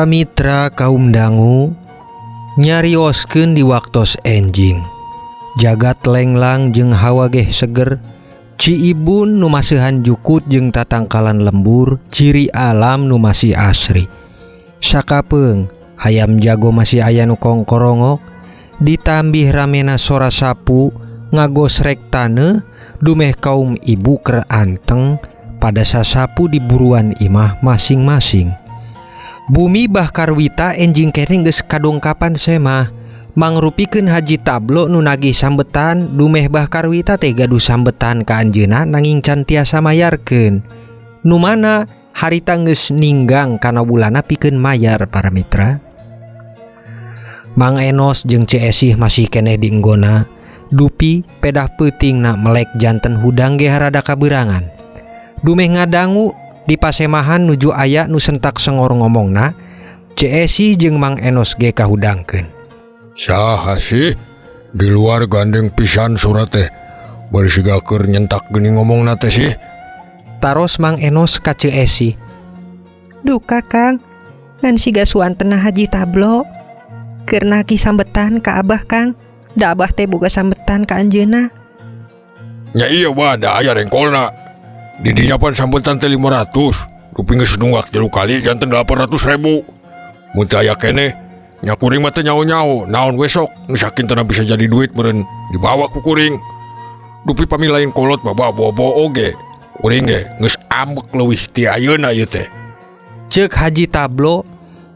Para mitra kaum dangu nyarioskeun di waktos enjing. Jagat lenglang jeung hawa geh seger. Ciibun nu masihan jukut jeung tatangkalan lembur, ciri alam nu masih asri. Sakapeung hayam jago masih aya nu kongkorongok, ditambih ramena sora sapu ngagosrek taneuh dumeh kaum ibu keur anteng pada sasapu di buruan imah masing-masing. Bumi Bah Karwita enjing keneh geus kadongkapan semah mangrupikeun Haji Tablo nu nagih sambetan dumeh Bah Karwita teh gaduh sambetan ka anjeunna nanging can tiasa mayarkeun. Nu mana harita geus ninggang kana bulanna pikeun mayar, para mitra. Mang Enos jeung Ceu Esih masih keneh di enggona, dupi pedah peutingna melek janten hudang ge harada kaberangan. Dumeh ngadangu di pasemahan nuju aya nu sentak sengor ngomongna, Ceu Esih jeung Mang Enos ge kahudangkeun. Saha sih? Di luar gandeng pisan suara teh. Bari siga keur nyentak geuning ngomongna teh sih. Taros Mang Enos ka Ceu Esih. Duka, Kang, ngan siga suantena Haji Tablo. Keur nagih sambetan ka Abah, Kang. Da Abah teh boga sambetan ka anjeunna. Nya iya bah, da aya rengkolna. Di dinya pan sambetan teh 500. Dupi geus nunggak 3 kali janten 800 ribu. Mun teu aya keneh, nya kuring mah teu nyaho-nyaho. Naon we sok, nu sakintena bisa jadi duit meureun dibawa ku kuring. Dupi pami lain kolot mah bobo oge. Kuring ge geus ambek leuwih ti ayeuna ieu teh. Ceuk Haji Tablo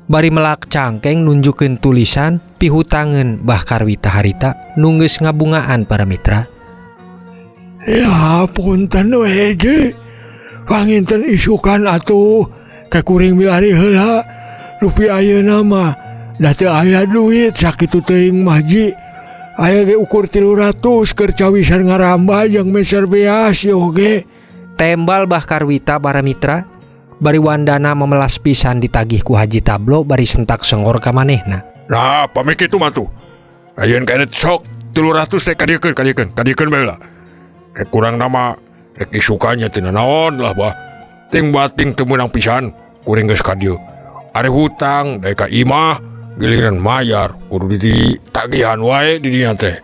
bari melak cangkeng nunjukeun tulisan pihutangeun Bah Karwita harita nu geus ngabungaan, para mitra. Ya punten we, Ji. Panginten isukan atuh ke kuring milari heula. Dupi ayeuna mah da teu aya duit sakitu teuing mah, Ji. Aya ge ukur 300 keur cawisan ngaramba jeung meser beas ieu ge. Tembal Bah Karwita, para mitra, bari wandana memelas pisan ditagih ku Haji Tablo bari sentak sengor ka manehna. Nah, pami kitu mah tuh. Ayeun kene sok 300 teh kadiekeun, kadiekeun, kadiekeun bae lah. Rek kurang nama rek isukannya teu naon lah bah. Ting bating teu meunang pisan kuring geus ka dieu. Ari hutang daek ka imah giliran mayar kudu ditagihan wae di dinya teh.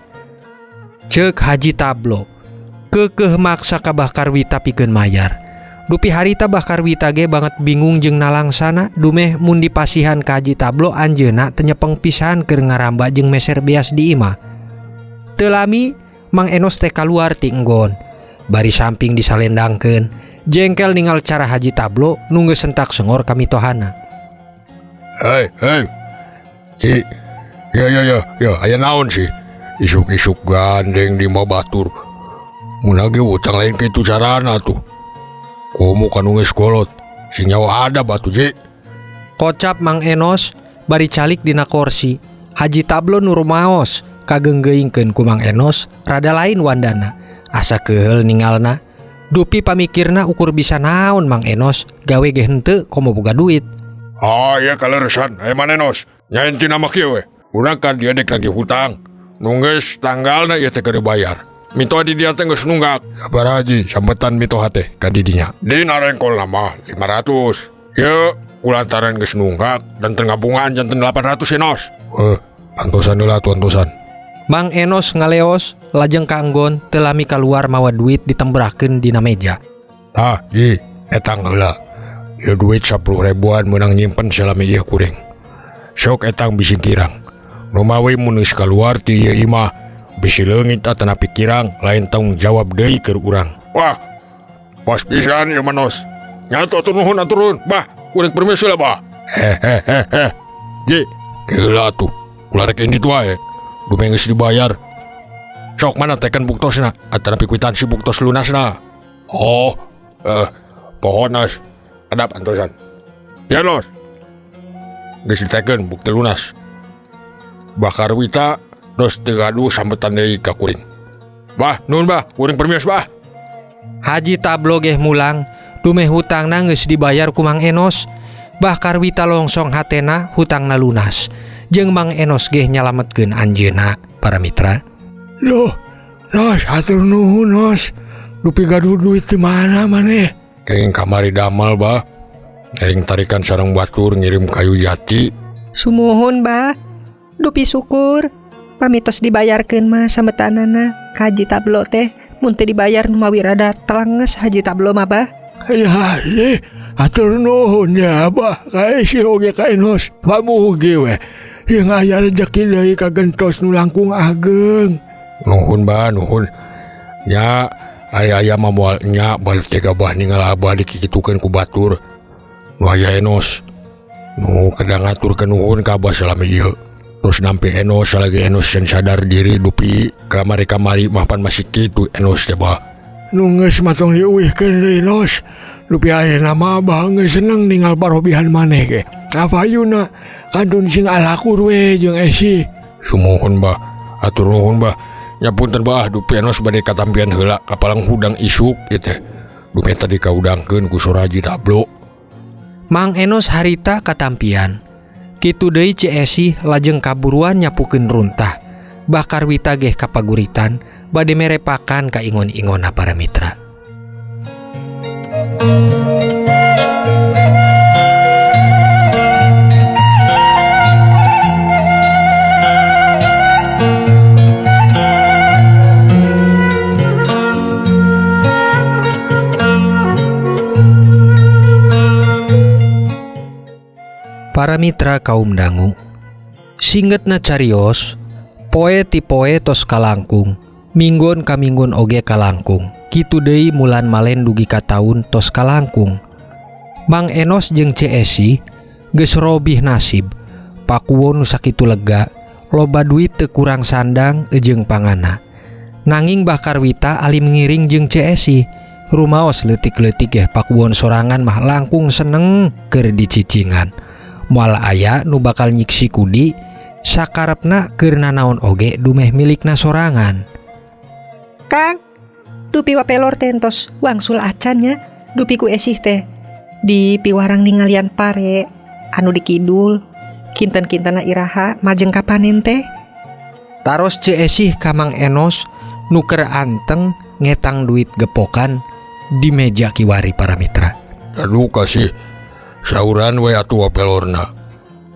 Ceuk Haji Tablo keukeuh maksa ka Bah Karwita pikeun mayar. Dupi harita Bah Karwita ge banget bingung jeung nalangsana dumeh mun dipasihan ka Haji Tablo anjeunna teu nyepeng pisan keur ngaramba jeung meser beas di imah. Teu lami Mang Enos teh kaluar ti enggon. Bari samping disalendangkeun, jengkel ningal cara Haji Tablo nu geus sentak sengor ka mitohana. Hei, hei. Hi. Ya ya ya, ya aya naon sih? Isuk-isuk gandeng di imah batur. Mun nagih utang lain kitu carana tuh. Komo kanu geus kolot, sing nyawa ada batu, Ji. Kocap Mang Enos bari calik dina korsi. Haji Tablo nu rumaos kageunggeungkeun ku Mang Enos rada lain wandana. Asa keuheul ningalna. Dupi pamikirna ukur bisa naon Mang Enos gawe ge henteu komo boga duit. Ah iya kaleresan, aya maneh, Nos. Nya intina mah kieu we. Urang kan dia dek nagih hutang. Nu geus tanggalna ieu teh keur dibayar. Mitoha di dia teh geus nunggak. Sabaraha, Ji, sambetan mitoha teh ka di dinya? Dina rengkolna mah 500. Ye, kulantaran geus nunggak dan teu ngabungaan janten 800 ya, Nos. Eh, antosan heula atuh, antosan. Mang Enos ngaleos lajeng ka enggon, teu lami kaluar mawa duit ditembrakeun dina meja. Tah, Ji, etang heula. Ieu duit 10 ribuan meunang nyimpen salami ieu kuring. Sok etang bisi kirang. Numawi mun geus kaluar ti ieu imah bisi leungit atanapi kirang lain tanggung jawab deui keur urang. Wah, pas pisan ieu mah, Nos. Nya atuh, atur nuhun, atur nuhun. Bah, kuring permisi lah, bah. Hehehe. Ji, heula atuh. Ulah rek indit wae. Dumeh geus dibayar. Sok mana teken buktosna atanapi kwitansi buktos lunasna. Oh, pohon Nos. Kedap, antosan. Ya, Nos. Geus diteken bukti lunas. Bah Karwita dos teu gaduh sambetan deui ka kuring. Bah, nuhun bah, kuring permios, bah. Haji Tablo geh mulang dumeh hutangna geus dibayar ku Mang Enos. Bah Karwita longsong hatena hutangna lunas. Jeung Mang Enos geh nyalametkeun anjeunna, para mitra. Loh, Nos, hatur nuhun, Nos. Dupi gaduh duit di mana maneh? Kenging kamari damel bah. Ngiring tarikan sareng batur ngirim kayu jati. Sumuhun bah. Dupi syukur. Pami tos dibayarkeun mah sambetanana ka Haji Tablo teh mun teu dibayar numawi rada telenges Haji Tablo mah bah. Ya sih, hatur nuhun ya Abah, ka Esi oge ka Enos. Pamugi we. Yang aya rezeki deui kagentos nu langkung ageng. Nuhun bah, nuhun. Nya ari aya mah moal nya balik teh bah ningal abah dikikitukeun ku batur. Nu aya Enos. Nu kedah ngaturkeun nuhun ka abah salami ieu. Terus nampi Enos lagi Enos can sadar diri dupi kamari-kamari mah pan masih kitu Enos teh bah. Nu geus mah tong diuihkeun deui Nos. Dupi ayeuna mah abah geus seneng ningal parobihan maneh ge. Kapayuna kantun sing alakur we jeung Esi. Sumuhun bah, atur nuhun bah. Nya punten bah dupi Enos bade katampian heula kapalang hudang isuk ieu teh. Dupi tadi kaudangkeun ku Soraji Tablo. Mang Enos harita katampian. Kitu deui Ci Esi lajeng kaburuan nyapukeun runtah. Bah Karwita geh kapaguritan bade mere pakan ka ingon-ingonna para mitra. Para mitra kaum dangu, singgetna carios, poe ti poe tos kalangkung, minggon ka minggon oge kalangkung, kitu deui mulan malen dugi ka taun tos kalangkung. Mang Enos jeung Ci Esi geus robih nasib, pakuwon nu sakitu lega, loba duit teu kurang sandang jeung pangana. Nanging Bah Karwita alim ngiring jeung Ci Esi, rumaos leutik-leutik geh pakuwon sorangan mah langkung seneng keur dicicingan. Moal aya nu bakal nyiksi kudi sakarepna keur nanaon oge dumeh milikna sorangan. Kang, dupi wapelor teh entos wangsul acan nya, dupi ku Esih teh di piwarang ningalian pare anu di kidul, kinten-kintena iraha majeng kapanen teh. Taros Ci Esih ka Mang Enos nu keur anteng ngetang duit gepokan di meja kiwari para mitra. Aduh kasih sauran we atuh wapelorna.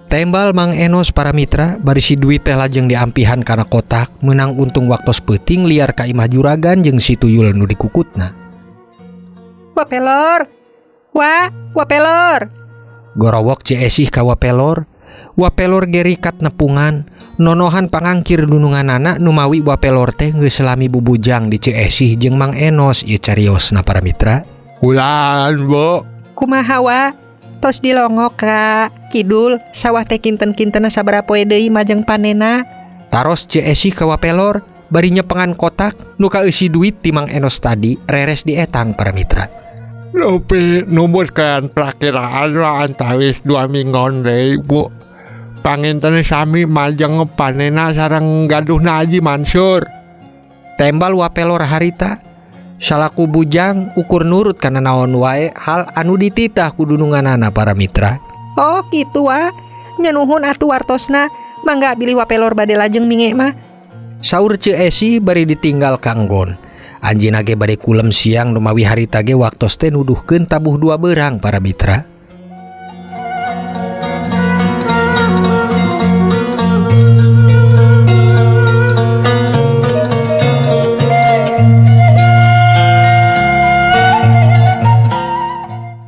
Tembal Mang Enos para mitra bari si duit teh lajeng diampihan kana kotak menang untung waktos peuting liar ka imah juragan jeung si tuyul nu dikukutna. Wapelor. Wa, wapelor. Gorowok Ci Esih ka wapelor. Wapelor gerikat nepungan nonohan pangangkir dununganana numawi wapelor teh geus lami bubujang di Ci Esih jeung Mang Enos ieu cariosna para mitra. Ulan, Bu. Kumaha wa? Tos dilongok ka kidul sawah teh kinten-kintena sabaraha poe deui majeng panena. Taros Ci Esih ka wapelor bari nyepengan kotak nu kaeusi duit ti Mang Enos tadi reres dietang para mitra. Lupi numutkeun prakiraan antawis 2 minggon deui, Bu. Panginten sami majeng panena sareng gaduhna Haji Mansur. Tembal wapelor harita salaku bujang ukur nurut kana naon wae hal anu dititah ku dununganana para mitra. Oh kitu wa, nyanuhun atuh wartosna, mangga bilih wapelor bade lajeng minge mah. Saur Ci Esi bari ditinggal kanggon. Anjeunna ge bade kulem siang numawi harita ge waktos teh nuduhkeun tabuh 2 beurang para mitra.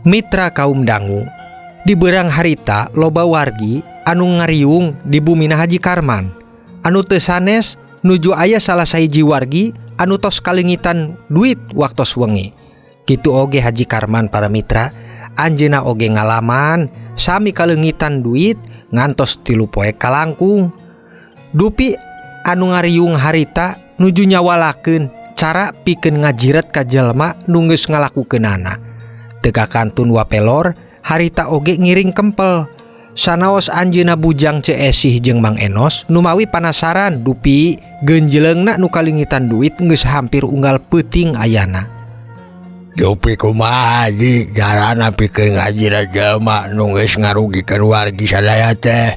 Mitra kaum dangu, di berang harita loba wargi anu ngariung di bumina Haji Karman. Anu teu sanes nuju aya salah sahiji wargi anu tos kalengitan duit waktos wengi. Kitu oge Haji Karman para mitra, anjeunna oge ngalaman sami kalengitan duit ngantos 3 poe kalangkung. Dupi anu ngariung harita nuju nyawalakeun cara pikeun ngajiret ka jelema nu geus ngalakukeunana. Teu kantun wapelor harita oge ngiring kempel. Sanaos anjeunna bujang Ci Esih jeung Mang Enos numawi panasaran dupi genjeleungna nu kalingitan duit geus hampir unggal peuting ayana. Dupi kumaha Haji carana pikeun ngajiret jelema nu geus ngarugikeun wargi sadaya teh.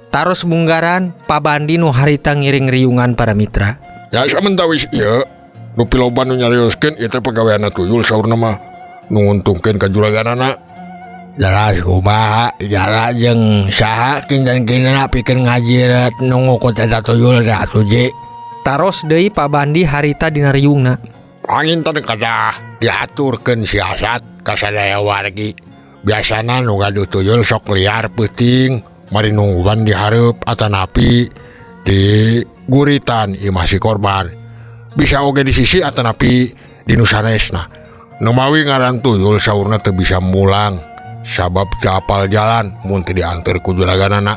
Taros munggaran pabandi nu harita ngiring riungan para mitra. Ya samentawis ieu dupi loba nu nyarioskeun ieu teh pagaweanna tuyul saurna mah. Nu nguntungkeun ka juraganana. Jelas kumaha jara jeung saha kinten-kinten pikeun ngajiret nu ngukut eta tuyul teh atuh Ji. Taros deui Pak Bandi harita dina riungna. Panginten kedah diaturkeun siasat ka sadaya wargi. Biasana nu gaduh tuyul sok liar peuting, mari nungguan di hareup atanapi di guritan imah si korban. Bisa oge di sisi atanapi di nu sanesna. Numawi ngaran tuyul saurna teu bisa mulang sabab teu apal jalan mun teu dianteur ku juraganana.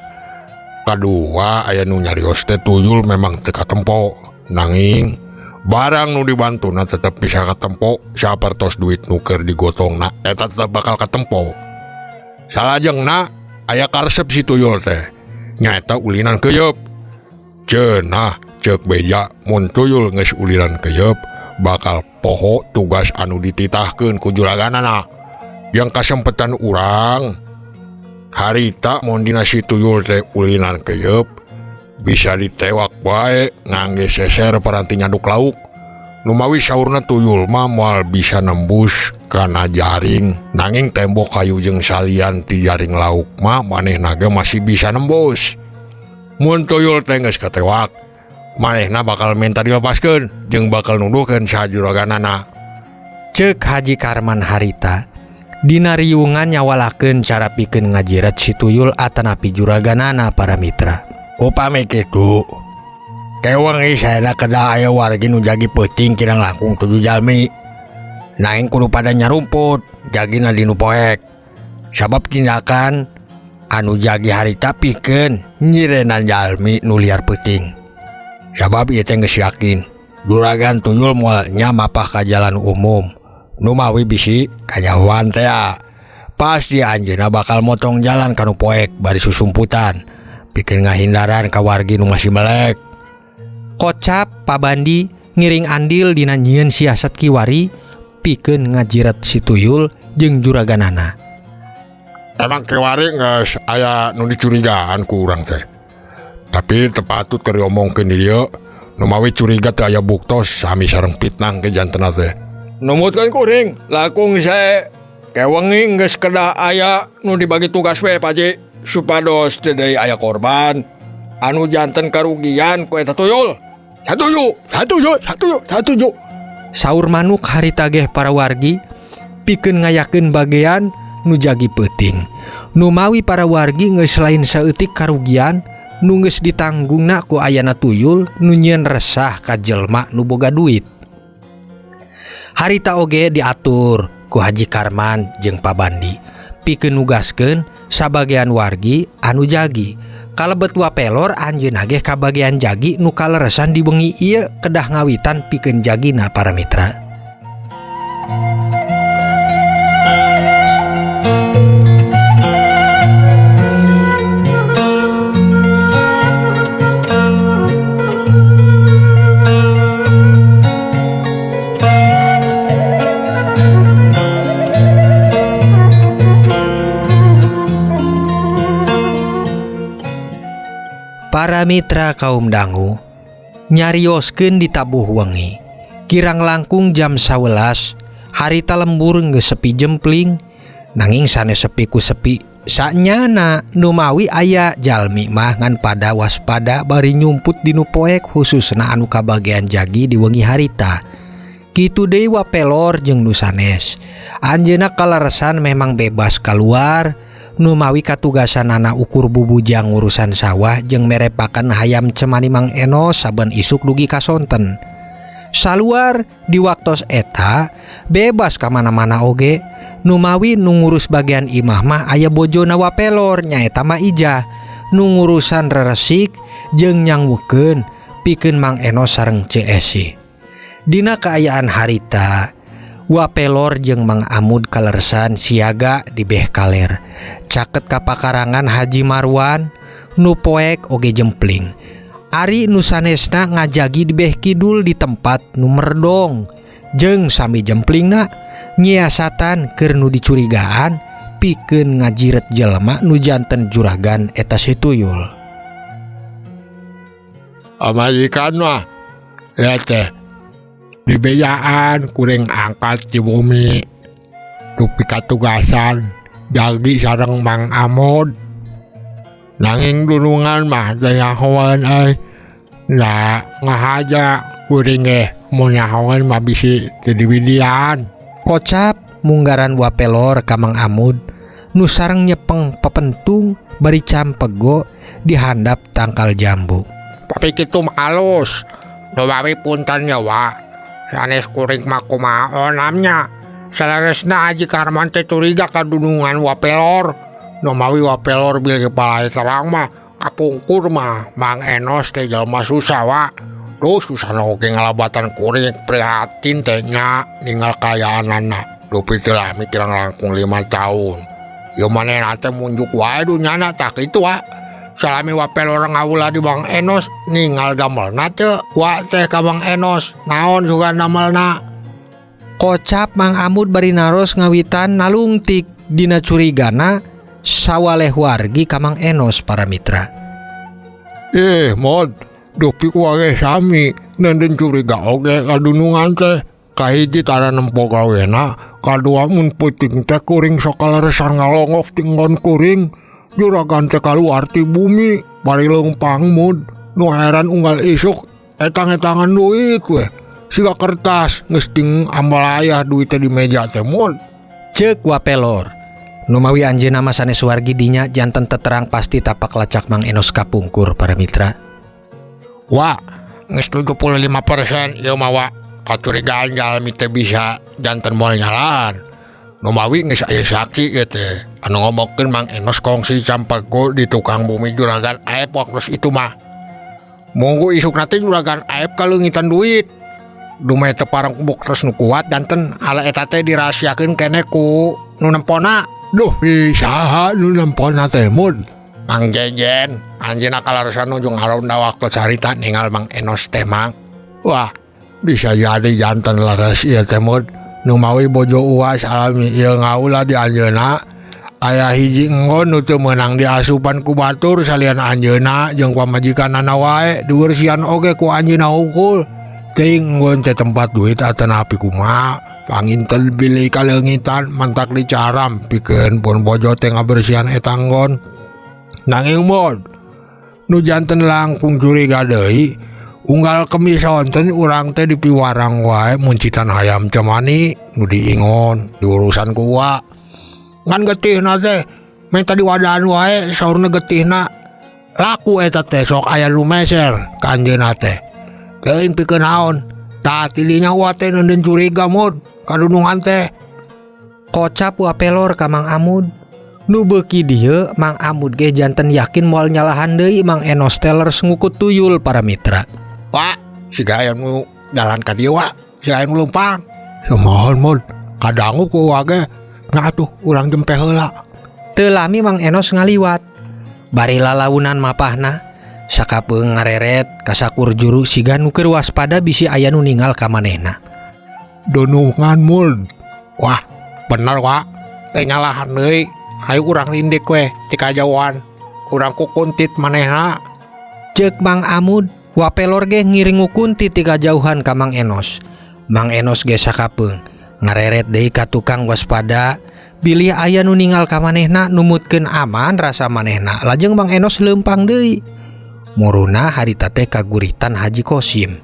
Kadua aya nu nyarios teh tuyul memang teu katempo, nanging barang nu dibantuna tetep bisa katempo sapertos duit nu keur digotongna eta tetep bakal katempo. Salajengna aya karesep si tuyul teh nyaeta ulinan keuyeub. Cenah ceuk beja mun tuyul geus ulinan keuyeub bakal poho tugas anu dititahkeun ku juraganana. Yang kasempetan urang harita mun dina si tuyul teh ulinan keuyeub bisa ditewak wae ngangge seser paranti nyaduk lauk. Numawi saurna tuyul mah moal bisa nembus kana jaring, nanging tembok kayu jeung salian ti jaring lauk mah manehna ge masih bisa nembus. Mun tuyul teh geus katewak, manehna bakal minta dilepaskeun jeung bakal nuduhkeun saha juraganana. Ceuk Haji Karman harita dina riungan nyawalakeun cara pikeun ngajiret si tuyul atanapi juraganana para mitra. Upami kitu, kewengi saena kedah aya wargi nu jagi peuting kirang langkung 7 jalmi. Nanging kudu pada nyarumput jagina di nu poek. Sabab tindakan anu jagi harita pikeun nyirenan jalmi nu liar peuting. Sabab ieu teh geus yakin juragan tuyul moal nyamapah ka jalan umum. Numawi bisi kanyahoan teh pasti anjeunna bakal motong jalan ka nu poek bari susumputan pikeun ngahindaran ka wargi nu masih melek. Kocap Pabandi ngiring andil dina nyieun siasat kiwari pikeun ngajiret si tuyul jeung juraganana. Emang kiwari geus aya nu dicurigaan ku urang teh. Tapi teu patut keur diomongkeun di dieu, numawi curiga teu aya buktos sami sareng fitnah ke jantena teh. Numutkeun kuring langkung sae kewengi geus kedah aya nu dibagi tugas we Pak Haji supados teu deui aya korban anu janten karugian ku eta tuyul. Satuju, satuju, satuju, satuju. Saur manuk harita geh para wargi pikeun ngayakeun bagean nu jagi peuting. Numawi para wargi geus lain saeutik karugian nu geus ditanggungna ku ayana tuyul nu nyieun resah ka jelma nu boga duit. Harita oge diatur ku Haji Karman jeung Pabandi pikeun nugaskeun sabagean wargi anu jagi. Kalebet wapelor anjeunna ge kabagean jagi nu kaleresan di wengi ieu kedah ngawitan pikeun jagina para mitra. Para mitra kaum dangu nyarioskeun di tabuh wengi. Kirang langkung jam 11 harita lembur geus sepi jempling, nanging sanes sepi ku sepi sanyana numawi aya jalmi mah ngan pada waspada bari nyumput di nu poek khususna anu kabagean jagi di wengi harita. Kitu deui wapelor jeung nu sanes. Anjeunna kaleresan memang bebas keluar numawi katugasanana ukur bubujang urusan sawah jeung merepakan hayam cemani Mang Eno saben isuk dugi ka sonten. Saluar di waktos eta bebas ka mana-mana oge. Numawi nu ngurus bagian imah mah aya bojona wapelor nyaeta mah Ijah nu ngurusan reresik jeung nyangwukeun pikeun Mang Eno sareng Ceu Esi. Dina kaayaan harita wapelor jeung Mang Amud kaleresan siaga di beh kaler. Caket ka pakarangan Haji Marwan nu poek oge jempling. Ari nu sanesna ngajagi di beh kidul di tempat nu merdong. Jeung sami jemplingna nyiasatan keur nu dicurigaan pikeun ngajiret jelema nu janten juragan eta si tuyul. Pamajikan mah ya teh dibejaan kuring angkat di bumi dupi katugasan Jagi sareng Mang Amud. Nanging dunungan mah teu nyahoeun euy. Da ngahaja kuring ge mun nyahoeun mah bisi teu diwidian. Kocap munggaran Wapelor ka Mang Amud nu sareng nyepeng pepentung bari campego di handap tangkal jambu. Tapi kitu mah alus. Numawi punten nya wa. Sanes kuring mah kumaha onamnya. Saleresna Haji Karman teh curiga ka dunungan Wapelor. Numawi Wapelor bilih palai terang mah kapungkur mah Mang Enos teh jalma susah wa. Duh susah oge ngalabatan kuring prihatin teh nya ningal kayaanana. Dupi teh lah mikirang langkung 5 tahun. Ieu manehna teh munjuk wae dunyana tah kitu wa. Salami Wapelor ngawula di Mang Enos ningal damelna teu wa teh ka Mang Enos naon sugan damelna. Kocap Mang Amud bari naros ngawitan nalungtik dina curigana sawaleh wargi ka Mang Enos para mitra. Mod, dupi ku wae sami nenden curiga oge ka dunungan teh. Kahiji tara nempo gawena, kadua mun peuting teh kuring sok kaleresan ngalongok ti nggon kuring. Juragan teh kaluar ti bumi bari leumpang mud. Nu heran unggal isuk etang-etangan duit weh. Siga kertas geus ting ambalayah duit teh di meja teh mud. Ceuk Wapelor. Numawi anjeunna mah sanes wargi dinya janten teterang pasti tapak lacak Mang Enos kapungkur para mitra. Wa, geus 75% ieu mah wa. Kacurigaan jalmi teh bisa janten moal nyalaan. Numawi geus aya saksi ieu teh anu ngomongkeun Mang Enos kongsi campego di tukang bumi juragan Aep waktu itu mah. Munggu isukna teh juragan Aep kaleungitan duit. Dumeh teu pareng buktos nu kuat janten ala eta teh dirahasiakeun keneh ku nu nempona. Duh, saha nu nempona teh mun? Mang Jejen, anjeunna kalaresan nuju ngaronda waktu carita ningal Mang Enos teh Mang. Wah, bisa jadi janten leres ieu teh mun. Numawi bojo uas alami ieu ngaula di anjeunna. Aya hiji enggon nu teu meunang diasupan ku batur salian anjeunna jeung pamajikanana wae dibersihan oge ku anjeunna hungkul. Teuing enggon teh tempat duit atanapi kumaha. Panginten bilih kaleungitan mantak dicaram pikeun pun bojo teh ngabersihan eta enggon. Nanging mod nu janten langkung curiga deui unggal kemis sonten urang teh dipiwarang wae muncitan hayam cemani nu diingon diurusan ku uwa. Ngan getihna teh menta diwadaan wae saurna getihna laku eta teh sok aya nu meser ka anjeunna teh. Teuing pikeun naon tah tilinya uwa teh neundeun curiga mod kadunungan teh. Kocap Wapelor ka Mang Amud. Nu beuki dieu Mang Amud ge janten yakin moal nyalahan deui Mang Enos teh leres ngukut tuyul para mitra. Wa, siga aya nu jalan ka dieu wa, siga aya nu leumpang. Sumohon mod, kadangu ku uwa ge. Nah atuh urang jempe heula. Teu lami Mang Enos ngaliwat. Bari lalaunan mapahna, sakapeung ngareret kasakur juru siga nu keur waspada bisi aya nu ningal ka manehna. Dunungan mul. Wah, bener wa. Teu nyalahan deui. Hayu urang lindik we ti kajauhan. Urang kukuntit manehna. Ceuk Mang Amud, Wapelor ge ngiring ngukuntit ti kajauhan ka Mang Enos. Mang Enos ge sakapeung ngareret deui ka tukang waspada bilih aya nu ningal ka manehna numutkeun aman rasa manehna. Lajeng Mang Enos leumpang deui. Muruna harita teh kaguritan Haji Kosim.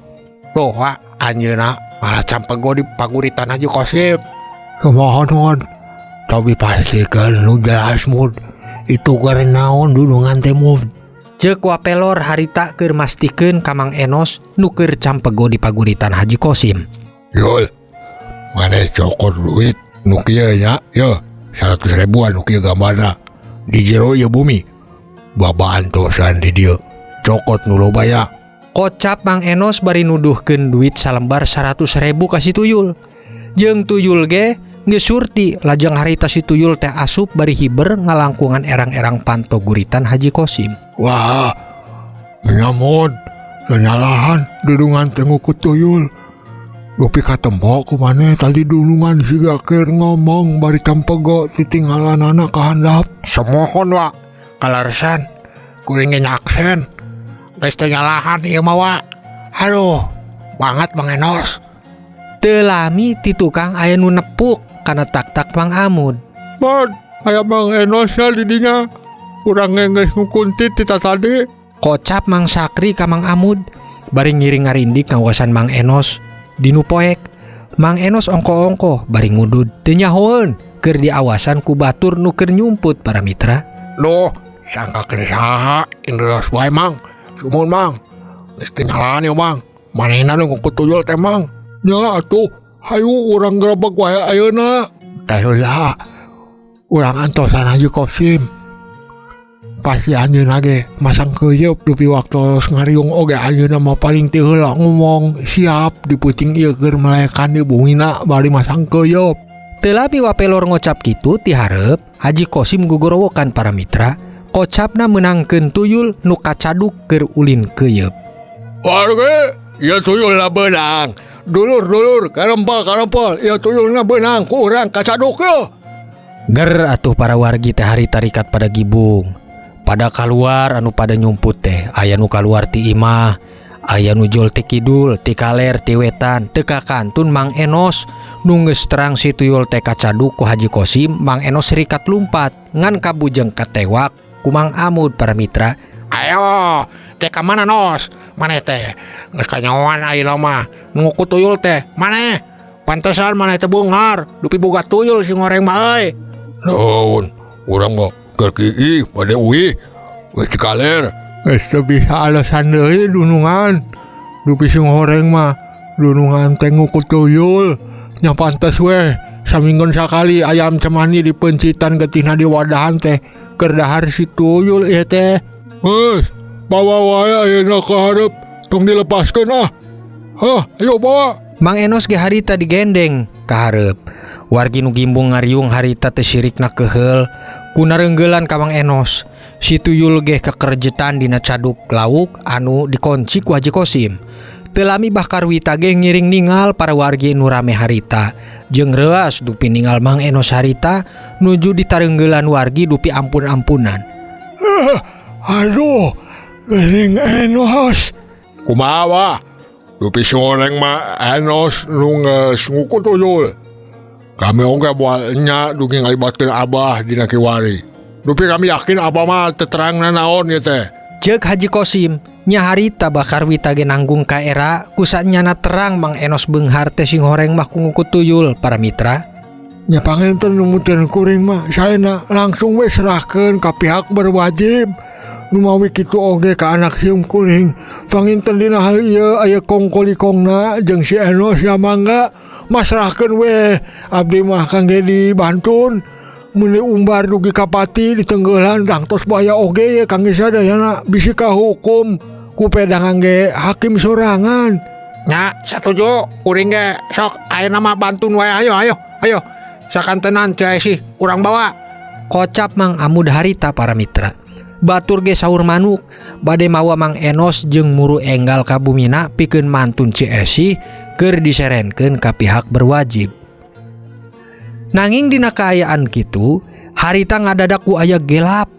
Tuh wa, anjeunna malah campego di paguritan Haji Kosim. Kumaha nuhun? Tapi pastikan nu jelas mud. Itu keur naon dunungan teh mud. Ceuk Wapelor harita keur mastikeun ka Mang Enos nu keur campego di paguritan Haji Kosim. Yul, maneh cokot duit nu kieu nya, yeuh 100 ribuan nu kieu gambarna di jero ieu bumi. Babaan tosan di dieu. Cokot nu loba ya. Kocap Mang Enos bari nuduhkeun duit salembar 100 ribu ka si tuyul. Jeung tuyul ge geus surti lajeng harita si tuyul teh asup bari hiber ngalangkungan erang-erang panto guritan Haji Kosim. Wah, nyamod, nyalahan dudungan teh ngukut tuyul. Dupi katempo ku maneh tadi dunungan siga keur ngomong bari campego titinggalanana ka handap. Semohon wa, kalaresan kuring ge nyaksen. Geus teh nyalahan ieu mah wa. Aduh, banget Mang Enos. Teu lami ti tukang aya nu nepuk kana tak-tak Mang Amud. Mod, Aya Mang Enos ya di dinya. Urang ge geus ngukuntit ti tatadi. Kocap Mang Sakri ka Mang Amud bari ngiring ngarindik ngawasan Mang Enos di nu poek. Mang Enos ongko-ongko bari ngudud teu nyahoeun keur diawasan ku batur nu keur nyumput para mitra. Duh, sangkakeun saha inderos wae Mang. Sumuhun Mang. Geus teu nyalaan ieu Mang. Manehna nu ngukut tuyul teh Mang. Nya atuh, hayu urang grebeg wae ayeuna. Teh heula. Urang antosan Haji Kosim. Pasti anjeunna ge masang keuyeup dupi waktos ngariung oge anjeunna mah paling ti heula ngomong siap di peuting ieu keur melekan di bumina bari masang keuyeup. Teu lami Wa Pelor ngocap kitu ti hareup Haji Kosim gugorowokan para mitra kocapna meunangkeun tuyul nu kacaduk keur ulin keuyeup. Wargi, ieu tuyulna beunang. Dulur-dulur, karempel karempel, ieu tuyulna beunang ku urang kacaduk yeuh. Ger atuh para wargi teh harita rikat pada gibung. Pada kaluar anu pada nyumput teh, aya nu kaluar ti imah, aya nu jol ti kidul, ti kaler, ti wetan, teu kakantun Mang Enos nu geus terang si tuyul teh kacaduk ku Haji Kosim. Mang Enos rikat lumpat ngan kabujeng katewak ku Mang Amud para mitra. Ayo, teh ka mana Nos? Maneh teh geus kanyahoan ayeuna mah nu ngukut tuyul teh. Maneh pantesan maneh teh beunghar, dupi boga tuyul si ngoreng mah euy. Naon, urang mah keur kiih bade uih geus dikaler. Geus teu bisa alasan deui dunungan. Dupi sing horeng mah dunungan teh ngukut tuyul. Nya pantes weh saminggon sakali ayam cemani dipeuncitan getihna diwadahan teh keur dahar si tuyul ieu teh. Geus, bawa wae ayeuna ka hareup, tong dilepaskeun ah. Hah, ayo bawa. Mang Enos ge harita digendeng ka hareup. Wargi nu gimbung ngariung harita teh sirikna keheul ku nareunggeulan ka Mang Enos. Si tuyul ge kekerjetan dina caduk lauk anu dikonci ku Haji Kosim. Teu lami Bah Karwita ge ngiring ningal para wargi nu rame harita jeung reuas dupi ningal Mang Enos harita nuju ditareunggeulan wargi dupi ampun-ampunan. Aduh, geuning Enos. Kumaha wah? Dupi si goreng mah Enos nu geus ngukut tuyul. Kami oge moal enya dugi ngalibatkeun Abah dina kiwari. Dupi kami yakin Abah mah teu terang nanaon ieu teh. Ceuk Haji Kosim, nya harita Bah Karwita ge nanggung kaera ku sanyana terang Mang Enos beunghar teh sing horeng mah ku ngukut tuyul para mitra. Nya panginten numutkeun kuring mah saena langsung we serahkeun ka pihak berwajib. Numawi kitu oge ka anak sium kuring. Panginten dina hal ieu aya kongkolikongna jeung si Enos nya mangga masrahkeun we abdi mah kangge dibantun. Mun diumbar dugi ka pati ditenggeulan tangtos bahaya oge ye kangge sadayana bisi kahukum ku peda ngangge hakim sorangan. Nya satuju kuring ge sok ayeuna mah bantun wae ayo ayo ayo. Sakantenan Ceu Esih urang bawa. Kocap Mang Amud harita para mitra. Batur ge saur manuk bade mawa Mang Enos jeung muru enggal ka bumina pikeun mantun Ceu Esih keur diserenkeun ka pihak berwajib. Nanging dina kaayaan kitu harita ngadadak ku aya gelap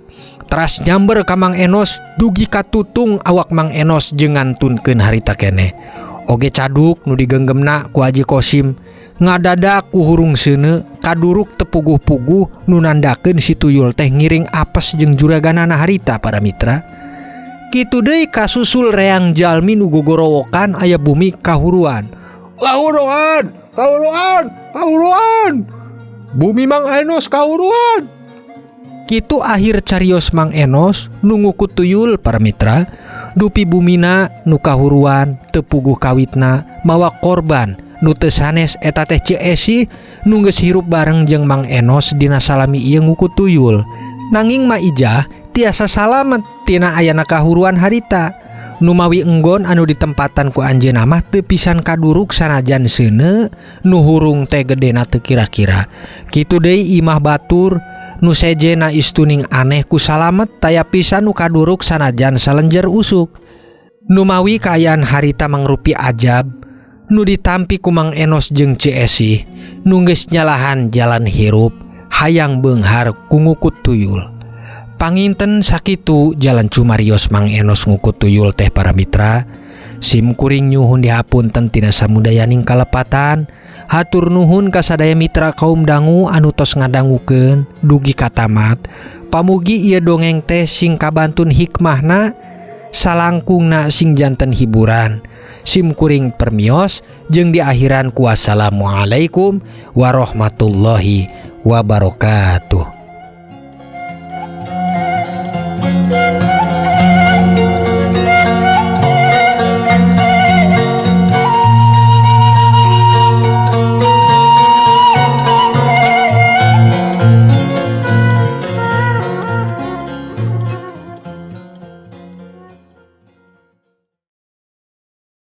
teras nyamber ka Mang Enos dugi katutung awak Mang Enos jeung ngantunkeun harita keneh. Oge caduk nu digenggemna ku Haji Kosim ngadadak ku hurung seuneu kaduruk tepuguh-puguh nu nandakeun si tuyul teh ngiring apes jeung juraganana harita para mitra. Kitu deui kasusul reang jalmi nu gogorowokan aya bumi kahuruan. Kahuruan, kahuruan, kahuruan. Bumi Mang Enos kahuruan. Kitu akhir carios Mang Enos nu ngukut tuyul para mitra. Dupi bumina nu kahuruan tepuguh kawitna mawa korban nu teu sanes eta teh Ceu Esih nu geus hirup bareng jeung Mang Enos dina salami ieu ngukut tuyul. Nanging Ma Ijah tiasa salamet tina ayana kahuruan harita. Numawi enggon anu ditempatan ku anjeunna mah teu pisan kaduruk sanajan seuneu nu hurung teh gedena teu kira-kira. Kitu deui imah batur nu sejena istuning aneh ku salamet taya pisan nu kaduruk sanajan salenjer usuk. Numawi kaayaan harita mangrupi ajab nu ditampi ku Mang Enos jeung Ceu Esih nu geus nyalahan jalan hirup hayang beunghar ku ngukut tuyul. Panginten sakitu jalan cumarios Mang Enos ngukut tuyul teh para mitra. Sim kuring nyuhun dihapunten tina samudayaning kalepatan. Hatur nuhun kasadaya mitra kaum dangu anu tos ngadangukeun dugi ka tamat. Pamugi ieu dongeng teh sing kabantun hikmahna, salangkungna sing janten hiburan. Sim kuring permios jeung diakhiran ku wassalamualaikum warahmatullahi wabarakatuh.